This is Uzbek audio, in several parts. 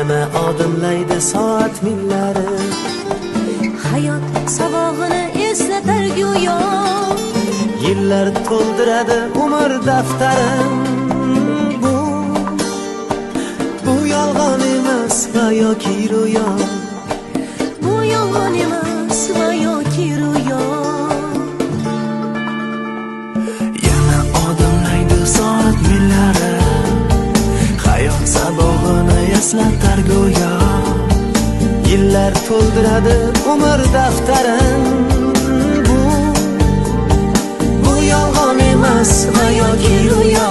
Yana odimlaydi soat millari. Hayot sabog'ini eslatar go'yo. Yillar to'ldiradi umr daftarin. Bu yolg'on emas va yoki ro'yo. Bu yolg'on emas va yoki ro'yo. Yana odimlaydi soat millari. Hayot sabog'ini eslatar go'yo. Yillar to'ldiradi umr daftarin. Bu yolg'on emas va yoki ro'yo.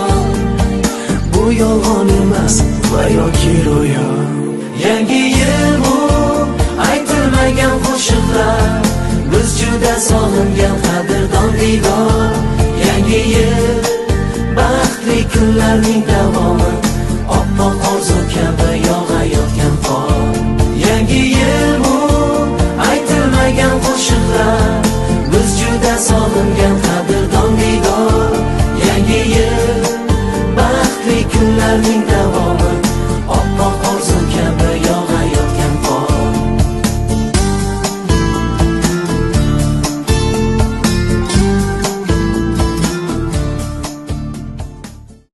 Bu yolg'on emas va yoki ro'yo. Yangi yil bu aytilmagan qo'shiqlar, biz juda sog'ingan qadrdon diydor. Yangi yil baxtli kunlarning